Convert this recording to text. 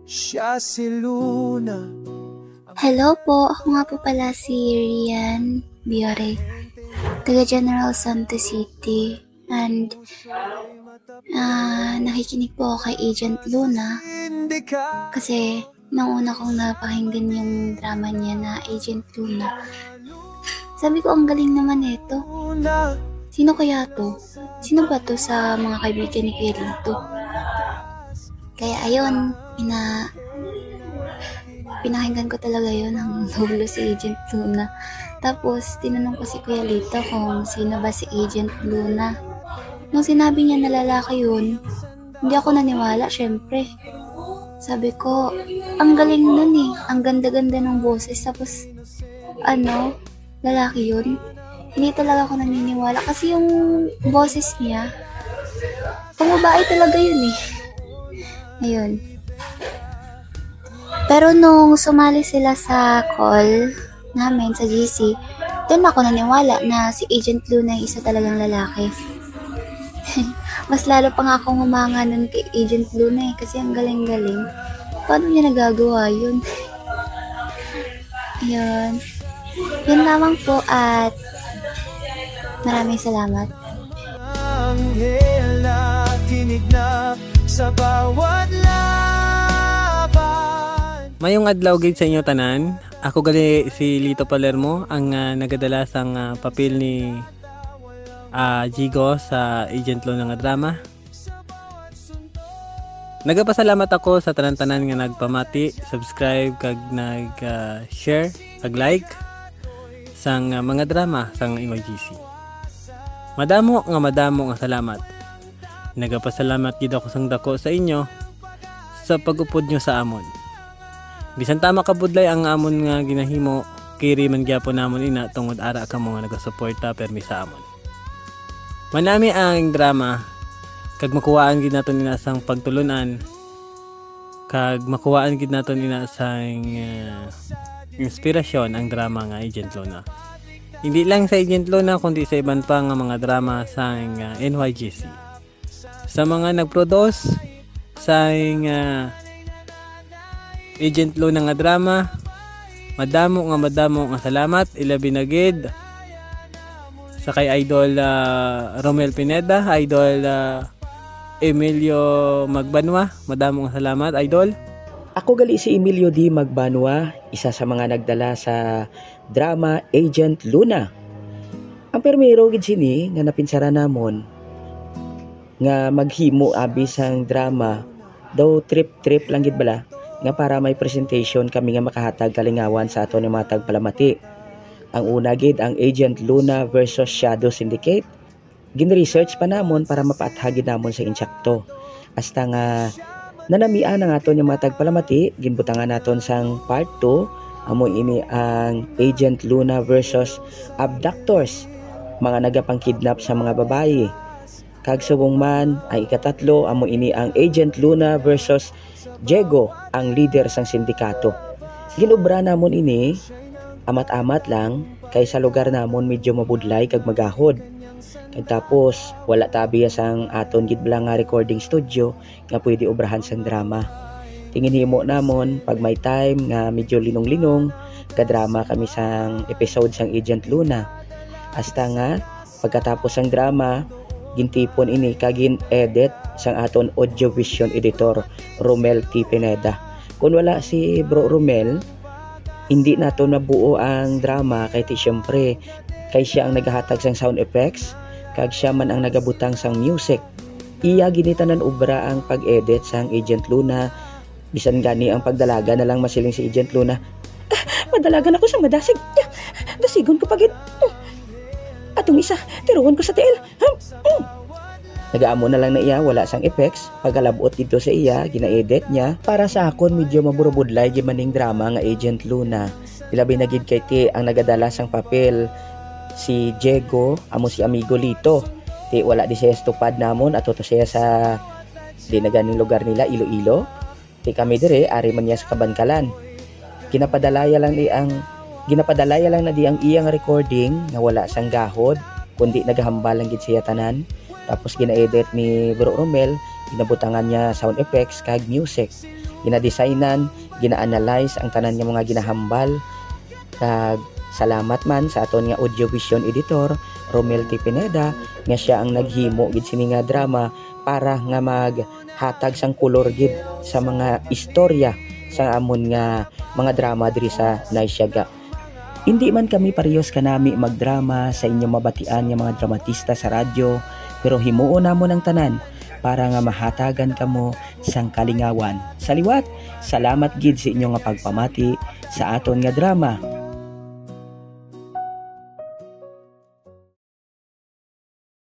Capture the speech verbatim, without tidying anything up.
Siya si Luna. Hello po, ako nga po pala si Rian Biore, taga General Santos City. And ah, nakikinig po ako kay Agent Luna kasi nung una kong napakinggan yung drama niya na Agent Luna, sabi ko, "Ang galing naman nito. Sino kaya to? Sino ba to sa mga kaibigan ni Kuya Lito?" Kaya ayun, pina pinakinggan ko talaga yun hanggang dulo, si Agent Luna. Tapos, tinanong ko si Kuya Lito kung sino ba si Agent Luna. Nung sinabi niya na lalaki yun, hindi ako naniwala, syempre. Sabi ko, "Ang galing nun eh. Ang ganda-ganda ng boses." Tapos, ano, lalaki yun. Hindi talaga ako naniniwala kasi yung boses niya, pang babae talaga yun eh. Ayun. Pero nung sumali sila sa call namin sa G C, doon ako naniwala na si Agent Luna ay isa talagang lalaki. Mas lalo pa nga akong humanga nun kay Agent Luna eh, kasi ang galing-galing. Paano niya nagagawa yun? Ayun. Yun lamang po at maraming salamat. Anghel na tinig na sa bawat laban. Mayong adlaw gid sa inyo tanan. Ako gali si Lito Palermo, ang ah, nagadala sang ah, papel ni ah, Jigo sa Agent Luna nga drama. Nagapasalamat ako sa tanan-tanan nga nagpamati, subscribe, kag nag ah, share, kag like sang ah, mga drama sang M Y G C. Madamo nga madamo nga salamat. Nagapasalamat gid ako sang dako sa inyo sa pag-upod nyo sa amon. Bisan tama kabudlay ang amon nga ginahimo, kiri man gyapon namon ina tungod ara kamo nga nagasuporta permi sa amon. Manami ang drama, kag makuhaan gid naton ina sang pagtulun-an, kag makuhaan gid naton ina sang ah, inspirasyon ang drama nga Agent Luna. Hindi lang sa Agent Luna, kundi sa iban pa nga mga drama sang ah, N Y G C. Sa mga nag-produce sang ah, Agent Luna nga drama, madamo nga madamo nga salamat, ilabi na gid sa kay Idol ah, Romel Pineda, Idol ah, Emilio Magbanwa, madamo nga salamat, Idol. Ako gali si Emilio D. Magbanwa, isa sa mga nagdala sa drama Agent Luna. Ang primero gid sini nga napinsaran namon nga maghimo abi sang drama, daw trip-trip lang gid bala, nga para may presentation kami nga makahatag kalingawan sa aton nga mga tagpalamati. Ang una gid ang Agent Luna versus Shadow Syndicate. Gin-research pa namon para mapaathag gid namon sa insakto. Hasta nga nanamian ang aton nga mga tagpalamati, ginbutangan naton sang part two, amo ini ang Agent Luna versus Abductors, mga nagapangkidnap sa mga babayi. Kag subong man, ang ikatatlo, amo ini ang Agent Luna versus Diego, ang leader sang sindikato. Ginobra namon ini amat-amat lang, kay sa lugar namon medyo mabudlay kag magahod. Kag tapos, wala ta abiya sang aton gid bala nga recording studio nga pwede obrahan sang drama. Ti ginhimo namon, pag may time nga medyo linong-linong, gadrama kami sang episode sang Agent Luna. Hasta nga, pagkatapos sang drama, gintipon ini kag gin-edit sang aton audio vision editor, Romel T. Pineda. Kung wala si Bro Romel, hindi naton mabuo ang drama kay ti siyempre, kay siya ang nagahatag sang sound effects, kag siya man ang nagabutang sang music. Iya gid ni tanan obra ang pag-edit sang Agent Luna, bisan gani ang pagdalagan na lang masiling si Agent Luna, "Ah, madalagan ako sang madasig. Ah, dasigon ko pa gid. Hmm. Atong isa, tiruon ko sa tiil. Hmm, hmm." Nagaamo na lang na iya, wala sang effects. Pagkalab-ot didto sa iya, gina-edit niya. Para sa akon, medyo maburubudlay gid man ning drama nga Agent Luna. Ilabi na gid kay ti ang nagadala sang papel si Diego, amo si Amigo Lito. Ti wala di siya sa tupad namon, ato to siya sa di na ganing lugar nila, Iloilo. Ti kami diri, ari man niya sa Kabankalan. Ginapadalaya lang di ang ginapadalaya lang na di ang iyang recording nga wala sang gahod, kundi nagahambal lang gid siya tanan. Tapos gina-edit ni Bro Romel, ginabutangan niya sound effects kag music. ginadesignan, gina-analyze ang tanan nga mga ginahambal. Kag salamat man sa aton nga audio vision editor, Romel T. Pineda, nga siya ang naghimo gid sini nga drama para nga maghatag sang kolor gid sa mga istorya sa amon nga mga drama diri sa Naysyaga. Hindi man kami parehos kanami magdrama sa inyo mabatian nga mga dramatista sa radyo, pero himuon namon ang tanan para nga mahatagan kamo sang kalingawan. Sa liwat, salamat gid sa inyo nga pagpamati sa aton nga drama.